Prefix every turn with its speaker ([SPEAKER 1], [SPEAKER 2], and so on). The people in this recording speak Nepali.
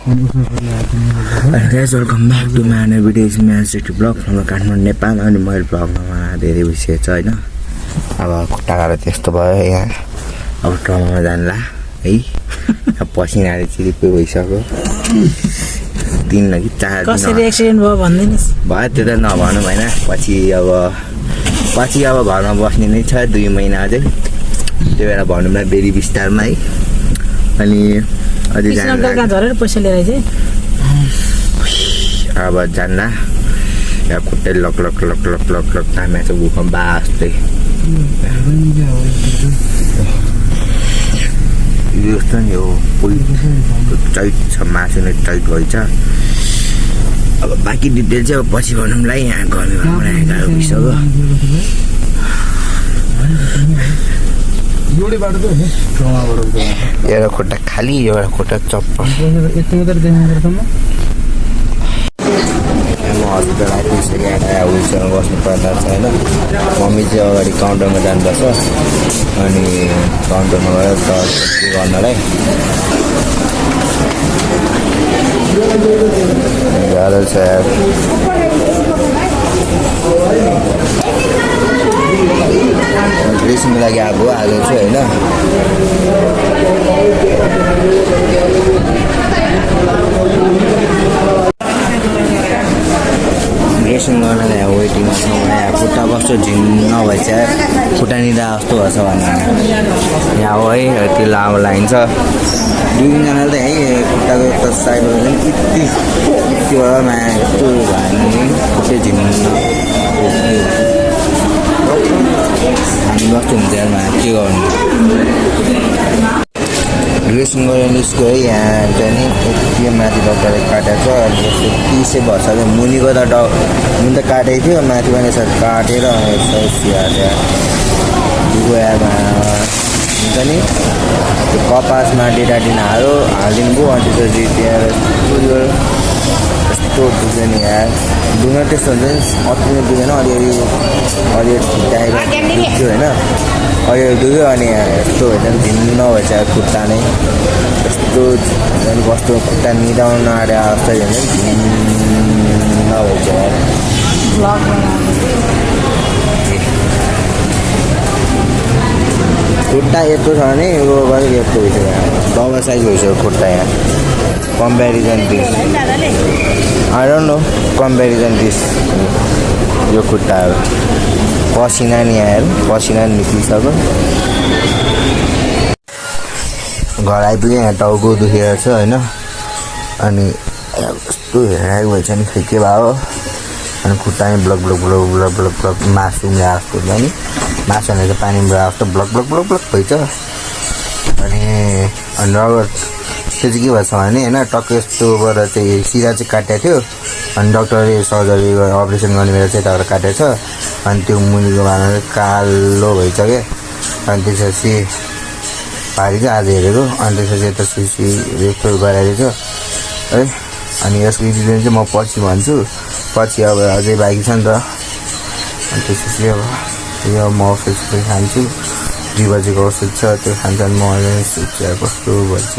[SPEAKER 1] guys, welcome back to my new video. It's me City Vlog from Kathmandu, Nepal. अनि मैले ब्लगमा धेरै विषय छ हैन। अब खुट्टाबाट त्यस्तो भयो यहाँ। अब ट्रमामा जानला है। अब पसिनाले चिरिपे भइसक्यो। 3 कि 4 दिन
[SPEAKER 2] कसरी एक्सिडेन्ट भयो भन्दिनुस्।
[SPEAKER 1] भयो त्यो त नभनु भएन। पछि अब घरमा बस्ने नै छ 2 महिना अझै। त्यो बेला भन्नुलाई बेरी विस्तारमा है। अनि अझै
[SPEAKER 2] जानला कहाँ झरेर पैसा लिएर चाहिँ
[SPEAKER 1] अब जानला या खुट्टै लक तामे छ भूकम्प आस्दै यो त नि हो पुल टाइट छ मासु नै टाइट भइछ अब बाँकी डिटेल चाहिँ अब पछि भनौँला यहाँ गर्मीमा बनाएका विषयको एउटा खुट्टा खाली एउटा खुट्टा चप्पल म हस्पिटल आइपुगिसकेँ विलचेयरमा बस्नु पर्दा छ होइन मम्मी चाहिँ अगाडि काउन्टरमा जानुपर्छ अनि काउन्टरमा गएर के गर्नलाई गाह्रो छ ड्रेसिङको लागि आएको छु होइन ड्रेसिङ गर्नलाई यहाँ वेटिङमा छौँ यहाँ खुट्टा कस्तो झिन्न भएछ खुट्टा निदा कस्तो भएछ भनेर यहाँ हो है त्यो लामो लाइन छ 2-3जनाले त है खुट्टाको यता साइडबाट पनि यतिबाट माया यस्तो भयो नि खुट्टै झिन्न हामी कस्तो हुन्छ यारमा के गर्नु ड्रेसिङ गरेर निस्क्यो है यहाँ चाहिँ नि यति माथि डक्टरले काटेको छ अनि यस्तो 30 वर्ष मुनिको त मुनि त काटेको थियो माथि पनि यसरी काटेर यसो सिहाल्यो गएमा हुन्छ नि त्यो कपासमा डेटाडिन हालिदिनु अनि त्यसपछि त्यहाँ यस्तो दुख्यो नि यहाँ दुख्न त्यस्तो हुन्छ नि अति नै दुखेन अलिअलि खुट्टाएको दुख्यो होइन अलिअलि दुख्यो अनि यस्तो हुन्छ नि भिन्न भएछ खुट्टा नै यस्तो कस्तो खुट्टा निदाउन आँटे अवस्था हुन्छ नि भिन्न भएछ खुट्टा यस्तो छ भने यो गरेर यस्तो भइसक्यो डबल साइज भइसक्यो खुट्टा यहाँ comparison this I don't know comparison this यो खुट्टाहरू पसिना नि आएर पसिना निस्किसक्यो घर आइपुग्यो यहाँ टाउको दुखेर छ होइन अनि यस्तो हेराएको भएछ नि खै के भयो अनि खुट्टामै ब्लक मासु मिलाएर जस्तो हुन्छ नि मासु भनेर चाहिँ पानी मिलाएर जस्तो ब्लक भइछ अनि रगत त्यो चाहिँ के भएछ भने होइन टक्कै यस्तोबाट चाहिँ सिधा चाहिँ काटेको थियो अनि डक्टरले सर्जरी अपरेसन गर्ने बेला चाहिँ यताबाट काटेको छ अनि त्यो मुनिको भाँडा चाहिँ कालो भइछ क्या अनि त्यसपछि भारी चाहिँ आज हेरेको अनि त्यसपछि यता सिसी रेफर गराएको छ है अनि यसको इन्सिडेन्ट चाहिँ म पछि भन्छु पछि अब अझै बाँकी छ नि त अनि त्यसपछि अब यो म औषध खान्छु 2 बजेको औषध छ त्यो खान्छ म सुत्छ कस्तो भन्छ